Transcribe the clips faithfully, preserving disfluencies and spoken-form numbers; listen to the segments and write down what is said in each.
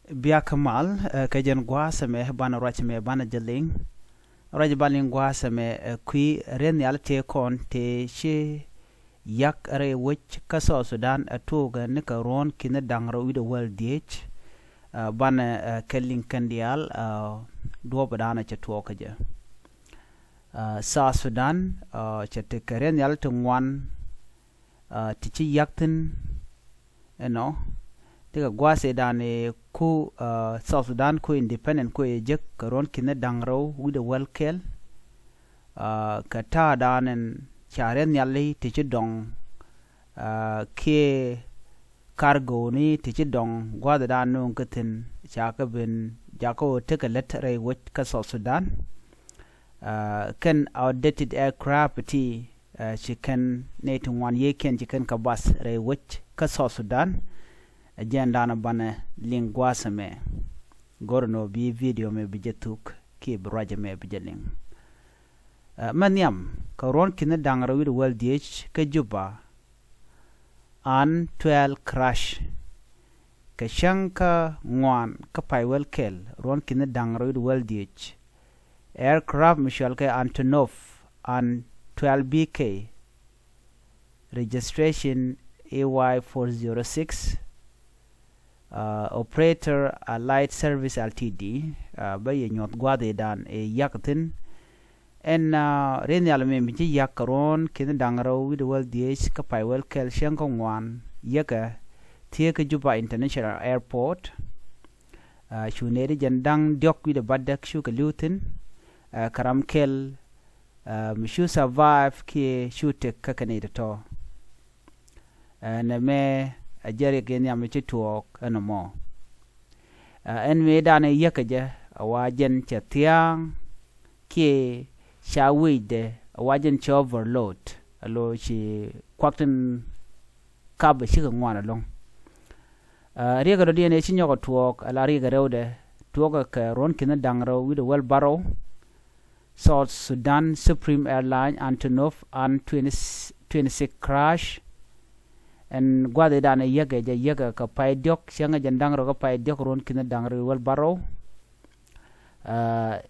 Biak mal, eh, kɛ jɛn gua̱a̱th ɛmɛ banɛ ruac ɛmɛ banɛ jɛ liŋ. Ruac banɛ liŋ gua̱a̱th ɛmɛ, eh, kui̱ riɛn nhial tëë kɔn tëë ci yak rɛy wec kä South Sudan, eh, tuɔɔkɛ ni kɛ ruɔ̱n ki̱ni da̱ŋ rɛw wi̱cdɛ wäl dhieec. Eh, banɛ, eh, kɛ liŋ kɛn diaal, eh, duɔ̱ɔ̱p danɔ cɛ tuɔɔk kä jɛ. Eh, South Sudan, eh, cɛ tekɛ riɛn nhial ti ŋuan, ah, ti ci yak thi̱n ɛnɔ. Ti kɛ gua̱a̱th ëëdan ëë ku, ah, South Sudan ku independent ku ëë jek kɛ ruɔ̱n ki̱ni da̱ŋ rɛw wi̱cdɛ wäl kɛl. Ah, kɛ ta̱a̱dan ɛn ca riɛn nhiali ti ci dɔŋ, ah, kiɛ cargo ni ti ci dɔŋ gua̱a̱th ëëdan nööŋ kä thi̱n ca kɛ ben jakä ɣöö tekɛ lät rɛy wec kä South Sudan. Ah, kɛn outdated aircraft ti, ah, ci kɛn nɛy ti ŋuan yiëëkiɛn ci kɛn kɛ bath rɛy wec kä South Sudan. Ɛ jɛn danɔ banɛ liŋ gua̱a̱th ɛmɛ. Go̱rɛ nɔ bi video mɛ bi jɛ thuk kiɛ bi ruac ɛmɛ bi jɛ liŋ. Ah, mɛ nhiam kɛ ruɔ̱n ki̱ni da̱ŋ rɛw wi̱cdɛ wäl dhieec kä Juba, an twelve crash. Kɛ cäŋ kä ŋuan kä pay wäl kɛl ruɔ̱n ki̱ni da̱ŋ rɛw wi̱cdɛ wäl dhieec, aircraft mi cɔal kɛ Antonov an twelve B K, registration A Y four zero six, ah, operator Allied Service L T D, ah, bä yɛ nyuɔth gua̱a̱th ëëdan ëë yak thi̱n. Ɛn, ah, riɛn nhial mɛ mi ci yak kɛ ruɔ̱n ki̱ni da̱ŋ rɛw wi̱cdɛ wäl dhieec kä pay wäl kɛl cäŋ kä ŋuan yäkɛ thiee kä Juba International Airport. Ah, cu nɛy ti jɛn da̱ŋ diɔ̱k wi̱cdɛ bädäk cukɛ li̱w thi̱n, ah, kɛ ram kɛl, ah, mi cu survive kiɛ cu tëk kä kɛ nɛy tɔ̱tɔ̱. Ah, nɛmɛ a jɛ riɛk in nhiam mi ci tuɔɔk ɛn ɛmɔ. Ah, ɛn mëëdan ëë yäkɛ jɛ a wa jɛn cɛ thia̱a̱ŋ kiɛ ca wecdɛ a wa jɛn cɛ overload, a lo̱ ci kuak tin kap a cikɛ ŋuan ɛlɔ̱ŋ. Ah, riɛkɛ dɔ̱diɛn ëë ci nyɔk a tuɔɔk a la riɛkɛ rɛwdɛ tuɔɔkɛ kɛ ruɔ̱n ki̱ni da̱ŋ rɛw wi̱cdɛ wäl bärɔw. South Sudan Supreme Airline Antonov an twenty, twenty-six crash. Ɛn gua̱a̱th ëëdan ëë yäkɛ jɛ yäkɛ kɛ pay diɔ̱k cäŋ ɛ jɛn da̱ŋ rɛw kä pay diɔ̱k ruɔ̱n ki̱ni da̱ŋ rɛw wäl bärɔw. Ah,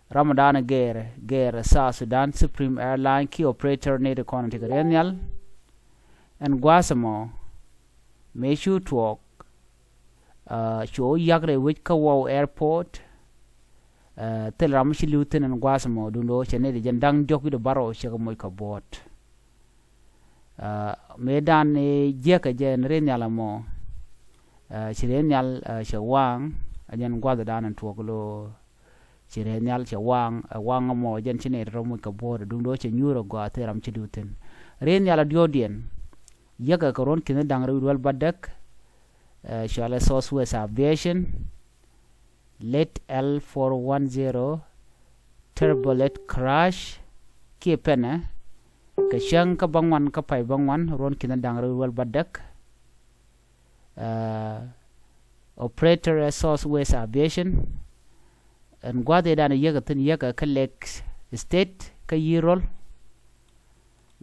ram ëëdan ëë gɛɛr, gɛɛr South Sudan Supreme Airline kiɛ operator nɛy ti kɔn ti kɛ riɛn nhial. Ɛn gua̱a̱th ɛmɔ mëë cu tuɔɔk, ah, cu yak rɛy wec kä Wau Airport. Ah, thil ram mi ci li̱w thi̱n ɛn gua̱a̱th ɛmɔ duundɛ ɣöö cɛ nɛy ti jɛn da̱ŋ diɔ̱k wi̱cdɛ bärɔw cɛ kɛ moc kɛ buɔ̱ɔ̱t. Ah, mëëdan ëë jiäkä jɛ ɛn riɛn nhial ɛmɔ, ah, ci riɛn nhial, ah, cɛ waŋ, a jɛn gua̱a̱th ëëdan ɛn tuɔɔk lo̱ ci riɛn nhial cɛ waŋ, ah, waŋ ɛmɔ jɛn ci nɛy ti rɔ moc kɛ buɔ̱ɔ̱t duundɛ ɣöö cɛ nyuur a gɔaa thil ram ci li̱w thi̱n. Riɛn nhial a diɔ̱ɔ̱kdiɛn yäkɛ kɛ ruɔ̱n ki̱ni da̱ŋ rɛw wi̱cdɛ wäl bädäk, ah, cɔalɛ South West Aviation, late L four one zero turbulent crash kiɛ pɛnɛ kɛ cäŋ kä bäŋuan kä pay bäŋuan ruɔ̱n ki̱ni da̱ŋ rɛw wi̱cdɛ wäl bädäk. Ah, operator ɛ South West Aviation. Ɛn gua̱a̱th ëëdan ëë yäkɛ thi̱n yäkɛ kä Lake State kä Yirol.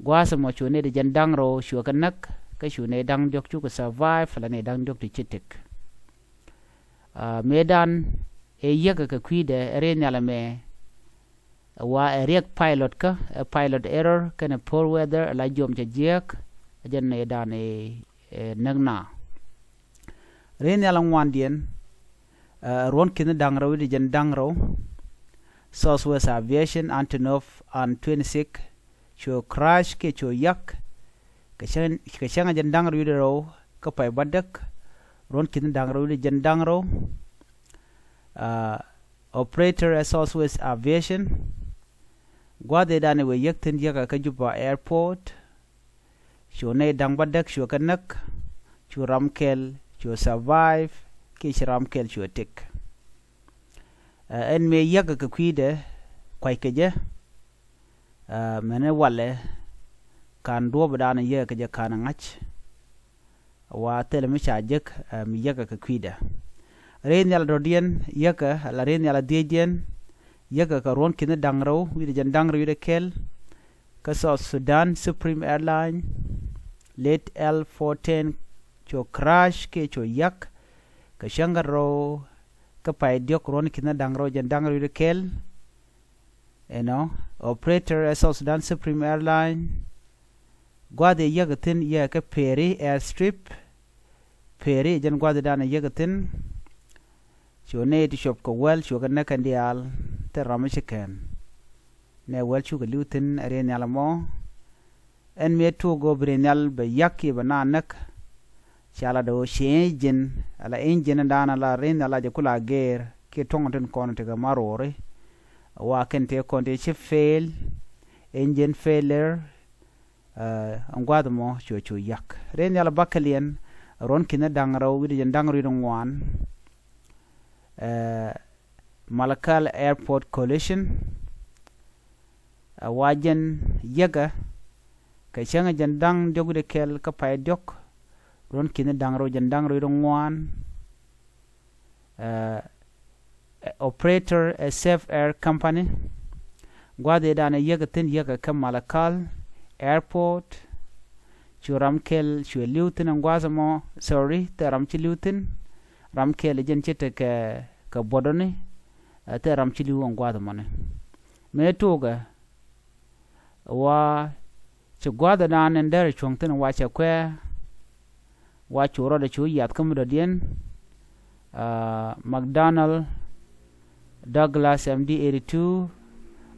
Gua̱a̱th ɛmɔ cu nɛy ti jɛn da̱ŋ rɛw cukɛ näk kä cu nɛy da̱ŋ diɔ̱k cukɛ survive la nɛy da̱ŋ diɔ̱k ti ci tëk. Ah, mëëdan ëë yäkɛ kɛ kui̱dɛ ɛ riɛn nhial ɛmɛ ɛ wa ɛ riɛk pilot kä ɛ pilot error kɛnɛ poor weather ɛ la jiɔam cɛ jiääk. Ɛ jɛn nɛy dan ëë, ëë näk na. Riɛn nhial ɛ ŋuandiɛn, ah, ruɔ̱n ki̱ni da̱ŋ rɛw wi̱cdɛ jɛn da̱ŋ rɛw, South West Aviation Antonov an twenty-six cu crash kiɛ cu yak kɛ cäŋ, kɛ cäŋ ɛ jɛn da̱ŋ rɛw wi̱cdɛ rɛw kä pay bädäk ruɔ̱n ki̱ni da̱ŋ rɛw wi̱cdɛ jɛn da̱ŋ rɛw. Ah, operator ɛ South West Aviation. Gua̱a̱th ëëdan ëë wëë yäk thi̱n yäkɛ kä Juba Airport. Cu nɛy da̱ŋ bädäk cukɛ näk, cu ram kɛl cu survive kiɛ ci ram kɛl cu tëk. Ah, ɛn mëë yäkɛ kɛ kui̱dɛ kuackɛ jɛ. Ah, mɛni walɛ ka̱n duɔ̱ɔ̱p ëëdan ëë yäkɛ kɛ jɛ ka̱n ɛ ŋa̱c. Wa thilɛ mi ca jek, ah, mi yäkɛ kɛ kui̱dɛ. Riɛn nhial dɔ̱diɛn yäkɛ la riɛn nhial a dhiecdiɛn yäkɛ kɛ ruɔ̱n ki̱ni da̱ŋ rɛw wi̱cdɛ jɛn da̱ŋ rɛw wi̱cdɛ kɛl kä South Sudan Supreme Airline, late L four ten cu crash kiɛ cu yak cäŋ kä rɛw kä pay diɔ̱k ruɔ̱n ki̱n da̱ŋ rɛw jɛn da̱ŋ rɛw wi̱cdɛ kɛl. Ɛnɔ operator ɛ South Sudan Supreme Airline. Gua̱th yɛ yäk thi̱n yɛ kä Peri airstrip. Peri jɛn gua̱th dan yɛ yäk thi̱n. Cu nɛy ti cuɔp kɛ wäl cuɛ kɛ näk kɛn diaal. Thil ram mi ci kɛn nɛ wäl cukɛ li̱w thi̱n ɛ riey nhial ɛmɔ. Ɛn mëë tuɔk ɣöö bi riey nhial bɛ yäk kiɛ bɛ naath näk. Ca lat ɣöö ci injin ala injin dan ala riey nhial a jɛ kula gɛɛr kiɛ tuɔ̱ŋ tin kɔn tekɛ ma ro̱ri. Wa kɛn tëë kɔn tëë ci fail, engine failure. Ɛn gua̱th ɛmɔ cuɛ cu yäk riey nhial a bäkɛliɛn. Ruɔ̱n ki̱n da̱ŋ rɛw wi̱cdɛ jɛn da̱ŋ rɛw wi̱cdɛ ŋuan. Malakal Airport Collision. Ɛ wa jɛn yäkä kɛ cäŋ jɛn da̱ŋ diɔ̱k wi̱cdɛ kɛl kä pay diɔ̱k. Ruɔ̱n ki̱n da̱ŋ rɛw jɛn da̱ŋ rɛw wi̱cdɛ ŋuan. Operator ɛ Safe Air Company. Gua̱th ëë dan ɛ yäk thi̱n yäkä kä Malakal Airport. Cu ram kɛl cuɛ li̱w thi̱n ɛn gua̱th ɛmɔ, sorry, thil ram ci li̱w thi̱n. Ram kɛl jɛn ci tekɛ kɛ buɔdɔni. Thil ram ci li̱w ɛn gua̱th ɛmɔni. Mëë tuɔkɛ wa ci gua̱th ëë dan ɛn däri cuɔ̱ŋ thi̱n wa cɛ kuɛ. Wa cu rɔɔdɛ cu yath kä mi dɔ̱diɛn. McDonnell Douglas M D eighty-two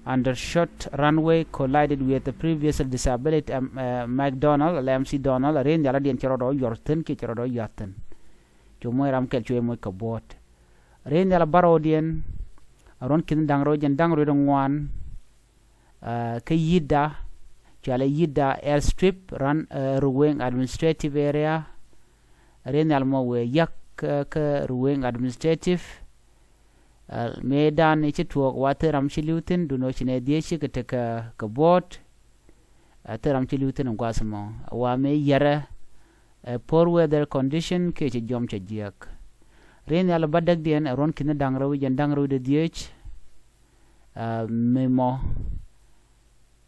undershot runway collided with the previously disabled McDonnell, ala M C Donald, riey nhial a diɛn ci rɔɔdɛ wä yuɔr thi̱n kiɛ ci rɔɔdɛ wä yath thi̱n. Cu moc ram kɛl cuɛ moc kɛ buɔ̱ɔ̱t. Riey nhial a bärɔwdiɛn. Ruɔ̱n ki̱n da̱ŋ rɛw jɛn da̱ŋ rɛw wi̱cdɛ ŋuan. Kä Yida, cɔalɛ Yida airstrip, Ruweng administrative area. Riey nhial mɔ wëë yäk kä Ruweng administrative. Mëë dan i̱ ci tuɔɔk wa thil ram ci li̱w thi̱n, duundɛ ɣöö ci nɛy dhieec cikɛ tekɛ kɛ buɔ̱ɔ̱t. Thil ram ci li̱w thi̱n ɛn gua̱th ɛmɔ wa mëë yärɛ. Poor weather condition kiɛ ci jiɔam cɛ jiäk. Riey nhial bädäkdiɛn ɛ ruɔ̱n ki̱n da̱ŋ rɛw jɛn da̱ŋ rɛw wi̱cdɛ dhieec. Mi mɔ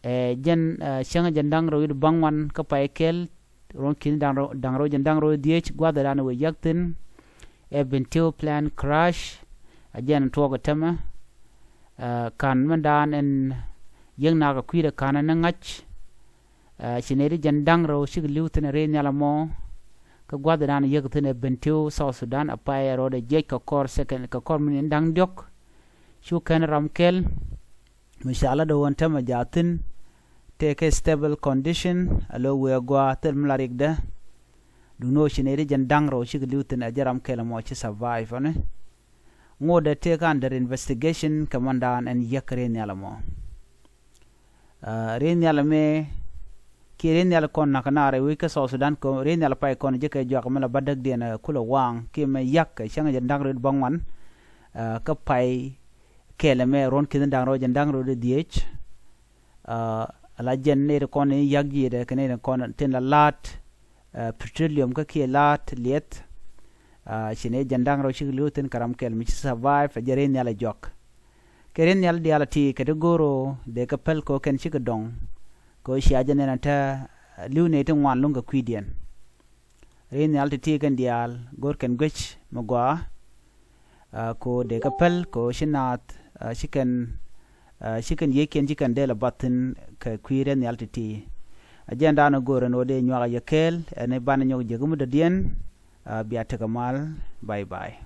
ɛ jɛn cäŋ jɛn da̱ŋ rɛw wi̱cdɛ bäŋuan kä pay kɛl. Ruɔ̱n ki̱n da̱ŋ rɛw jɛn da̱ŋ rɛw dhieec gua̱th ëë dan wëë yäk thi̱n. Ɛ Bentiu plane crash. Ɛ jɛn tuɔɔk ɛ tämɛ. Ka̱n mi dan ɛn yäk nakä kui̱dɛ ka̱n ɛn ŋa̱c. Ci nɛy ti jɛn da̱ŋ rɛw cikɛ li̱w thi̱n ɛ riey nhial ɛmɔ. Kä gua̱th ëë dan yäk thi̱n ɛ Bentiu South Sudan a pay ɛ rɔɔdɛ jiɛc kɛ kɔr second kɛ kɔr mi ni da̱ŋ diɔ̱k. Cu kɛn ram kɛl. Mi ca lat ɣöö tämɛ jaathin tëëkɛ stable condition a lo̱ wëë gua̱a̱ thil mi la rikdä. Duŋni ɣöö ci nɛy ti jɛn da̱ŋ rɛw cikɛ li̱w thi̱n ɛ jɛn ram kɛl ɛmɔ ci survive ɔni. Ŋotdɛ tëëkɛ under investigation kɛ mandan ɛn yäk riey nhial ɛmɔ. Riey nhial ɛmɛ kiɛ riey nhial kɔn nakä naar ɛ wec kä South Sudan kɛ riey nhial pay kɔn jekɛ juak mi la bädäkdiɛn ɛ kulɛ waŋ kiɛ mɛ yäk ɛ cäŋ jɛn da̱ŋ rɛw bäŋuan. Kä pay kɛl ɛmɛ ruɔ̱n ki̱n da̱ŋ rɛw jɛn da̱ŋ rɛw dhieec. Ala jɛn nɛy ti kɔn in yäk ji̱dɛ kɛ nɛy ti kɔn tin la la̱a̱t petroleum kä kiɛ la̱a̱t liɛth. Ci nɛy jɛn da̱ŋ rɛw cikɛ li̱w thi̱n kɛ ram kɛl mi ci survive ɛ jɛn riey nhial ɛ juak. Kɛ riey nhial diaal a ti kɛ ti go̱o̱r ɣöö dee kɛ päl kɛ ɣöö kɛn cikɛ dɔ̱ŋ. Kɛ ɣöö cia jɛ nɛn a te li̱w nɛy ti ŋuan luŋ kɛ kui̱diɛn. Riey nhial ti̱ti̱ kɛn diaal go̱r kɛn guec mi gɔaa. Kɛ ɣöö dee kɛ päl kɛ ɣöö ci naath ci kɛn ci kɛn yiëëkiɛn ci kɛn dee lɛ bath thi̱n kɛ kui̱ riey nhial ti̱ti̱. A jɛn daanɔ go̱r ɛn ɣöö dee nyuak a yɛ kɛɛl ɛn i̱ banɛ nyɔk jiäk mi dɔ̱diɛn. Bia tekɛ mal. Bye bye.